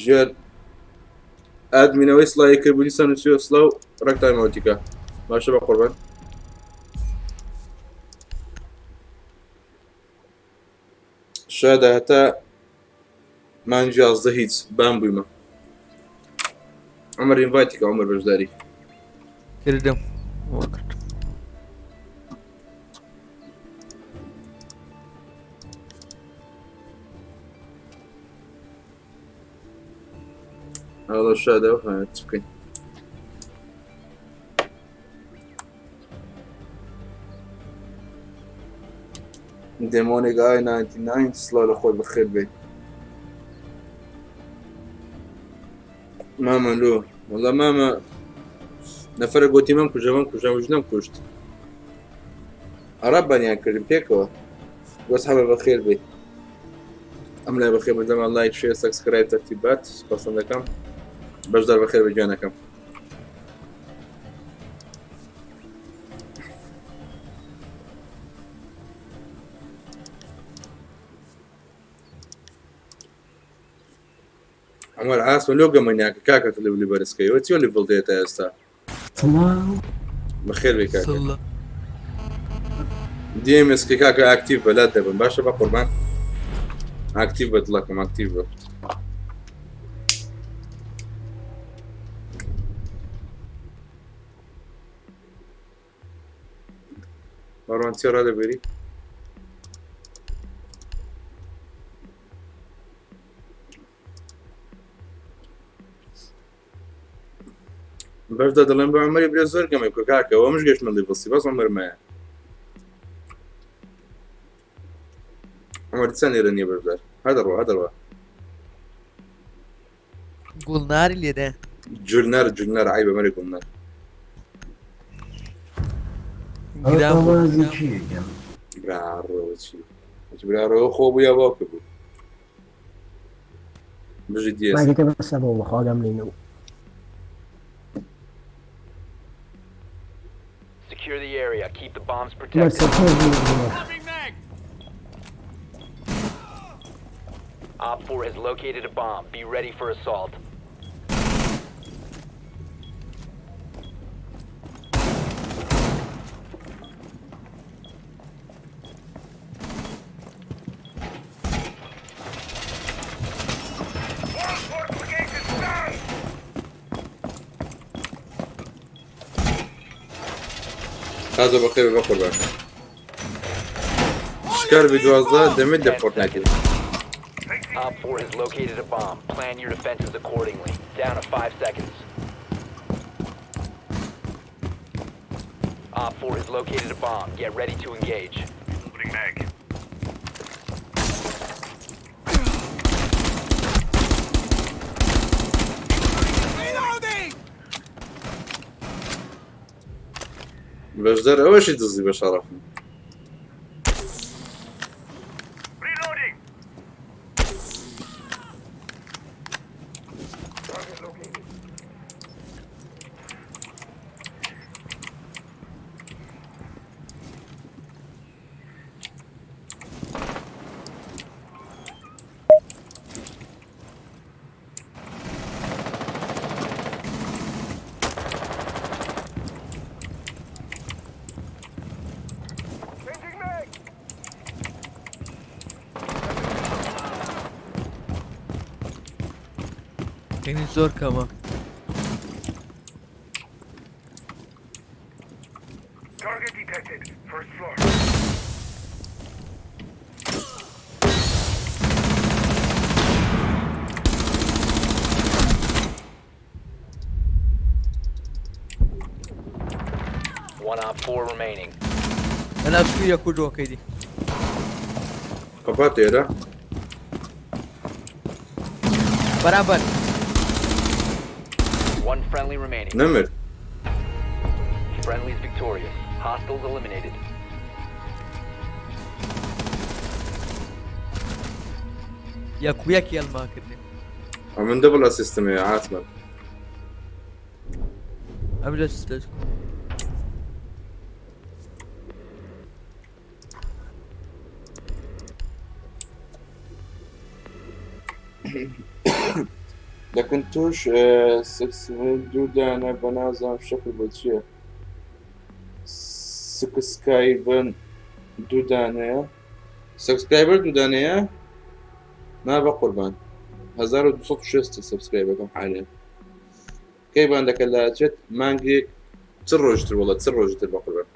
ژێر ئادمینەوەی سڵاوی کرد بوو دیسان نووسیوە سڵاو ڕێک تایمەوتیکە باشە بە قوربان شادە هەتا مانگی 11 هیچ بان بوویمە عمر ئینڤایتی کە عمر بەشداری کردم وەکرد ئەڵە شادە چ بکەین دێمۆنێک ئای 99 سڵاو لە خۆت بەخێر بێ مامە لۆ وەڵا مامە نەفرە گوتی مەم کوژە مەم کوژە وژنەم کوشت عەرەب بەنیان کردم پێکەوە بەس حەبە بەخێر بێ ئەم لای بەخێر بەدەما لایک شێر سەبسکرایب تەرتیبات پەسەند دەکەم بەشدار بەخێر بە گیانەکەم عمر عاسمە لۆ گەمە ناکە کاکە تە لەولی بەرزکەیەوە چیۆ لیڤڵ دێتە ئێستا سڵاو بەخێر بێ کاکە DMS کاکە ئاکتیڤ بە لات دەبم باشە بە قوربان ئاکتیڤ بە دڵەکەم ئاکتیڤ بە مەڕوان چێ ڕادەبێری بەشدا دەڵێن بە عمری برێ زۆر گەمەی بکە کاکە ئەوە مش گەشتمە لیڤڵ بەس عمرمایە عمر چەند لێرە نییە بەشدار هەدەڕوە هەدەڕوە گوڵناری لێرە جولنار جولنار عیبە مەرێ گوڵنار ئاوازی چیەکەم براڕەوە چی براڕەوە خۆ بوو یا باوکە بوو بژی دیێس ماگەکە بەسە بۆ بەخواگەم لێ نەبوو Secure the area. Keep the bombs مەر protected. سەرپۆش بوو. Op 4 has located a bomb. Be ready for assault. World fortification down! تازە بەخێر بە قوربان شکار بی دوازدە دەمێت لە 10 فۆرتنایتی seconds. Op 4 has located a bomb. Plan your defenses accordingly. Down to 5 seconds. Op 4 has located a bomb. Get ready to engage. Opening mag. بەشدار ئەوەشی دزی بە شەڕەفم Reloading! Target located. Changing mag! یعنی زۆر کەمە Target detected. First floor. One Op 4 remaining. لەناو سویرە کوردەوەکەی دی قەپات ئێرە بەرامبەر One friendly remaining. نەمرد Friendly's victorious. Hostiles eliminated. یەک و یەک یەلمان کردی من دەبڵ ئەسیستمەیە عاتمە ئەم لە سستەش لەکن توش دوو دانە بە نازانم شەکر بۆ چییە سکسکایبن دوو دانەیە سبسکرایبەر دوو دانەیە نا بە قوربان 1260 سبسکرایبەکەم حالێن کەی باندەکە لە چێت مانگێک چ ڕۆژتر وڵە چ ڕۆژتر بە قوربان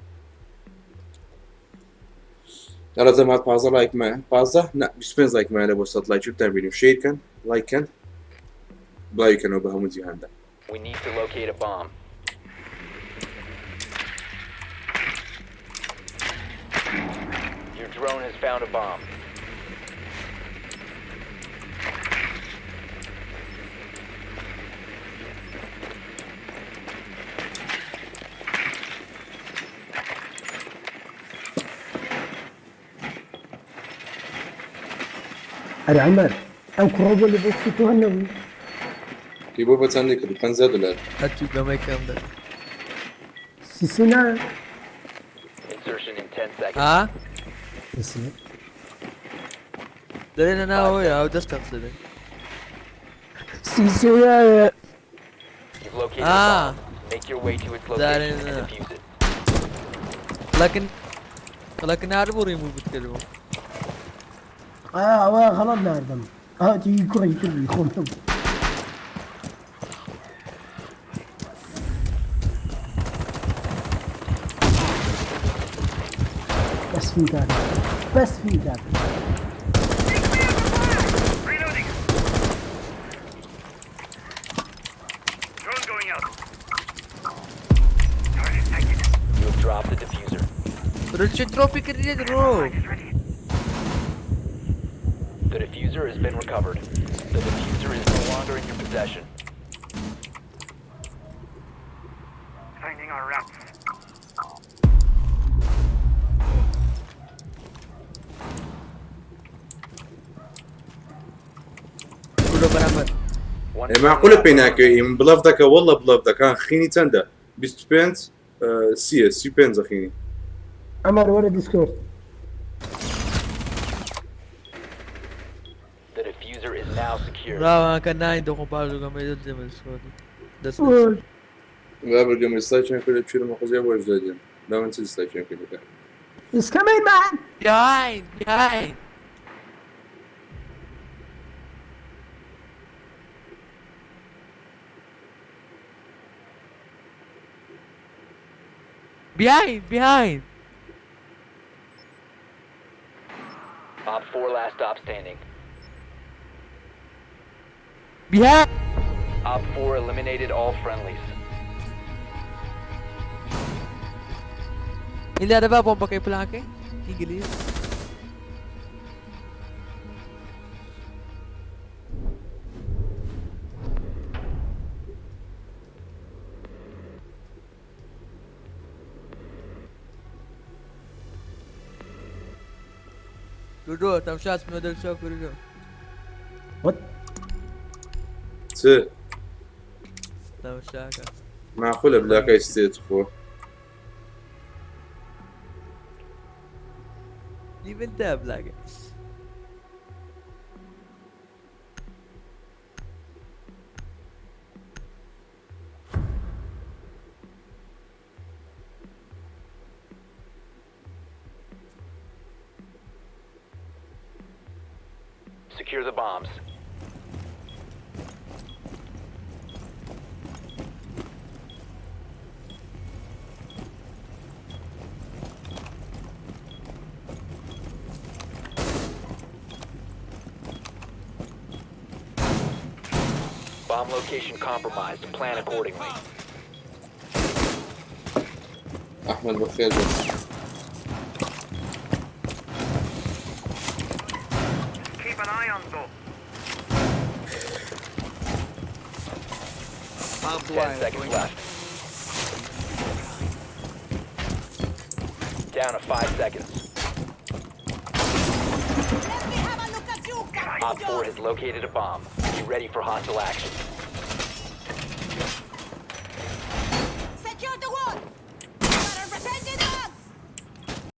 ئەرە زەمات 15 لایک مایە 15 نا 25 لایک مایە لە بۆ 100 لایک بتان بینیم شیر کەن لایک کەن بڵاوی کەنەوە بە هەموو جیهاندا. We need to locate a bomb. Your drone has found a bomb. ئەرێ عومەر ئەو کوڕە بۆ لە دەستی تۆ نەبوو؟ کی بۆ بە چەندی کرد 50 دلار. هەرچی گەمەی کەم دە. سیسی نا. Insertion in 10 seconds. ها؟ سیسی. دەرێ لە ناوەوەیە ئەو دەستم سەرێ. سیسی نایە. You've located a Ah. bomb. Make your way to its That location is, and defuse it. لكن لكن عارفوا ريموف بتكلموا. ئا ئەوە غەڵەت ناردم. ئا تی کوڕی تر بووی خۆم نەبوو. بەس فی کاکە بەس فی کاکە. Reloading. Drone going out. Target sighted. You have dropped the diffuser. رچ تروفي كريت رو. Is ready. The diffuser has been recovered. The diffuser is no longer in your possession. Finding our routes. كله برابر. One ئێ معقولە friendly پێی operator ناکەوی remaining. من بڵاف دەکە والله بڵاف دەکان خینی چەندە 25 سیە 35 خینی. عومەر وەرە دیسکۆرد. The diffuser is now secured. براوان کە ناین دەخۆم پاش گەمەی دەست دێمە سۆری. دەست وەی. بابر گەمە سلاچیان کرد چیرم قوزیە بۆش دادێن دا من چ سلاچیان کرد It's coming man. Behind, behind. Behind, behind. Op 4 last stop standing. Behind. Op 4 eliminated all friendlies. اللي هذا باب بومبا بلاكي انجليز. دودو تمشات من دل شوك دودو. What? چ تمشاك. معقولە بلاکای ستێت خۆ. دي بنتها بلاكي. Secure the bombs. Bomb location compromised. Plan accordingly. ئەحمد بەخێر بێ. Keep an eye on though. 10 seconds left. Down to 5 seconds. Let me have a look at you, Op 4 has located a bomb. Be ready for hostile action.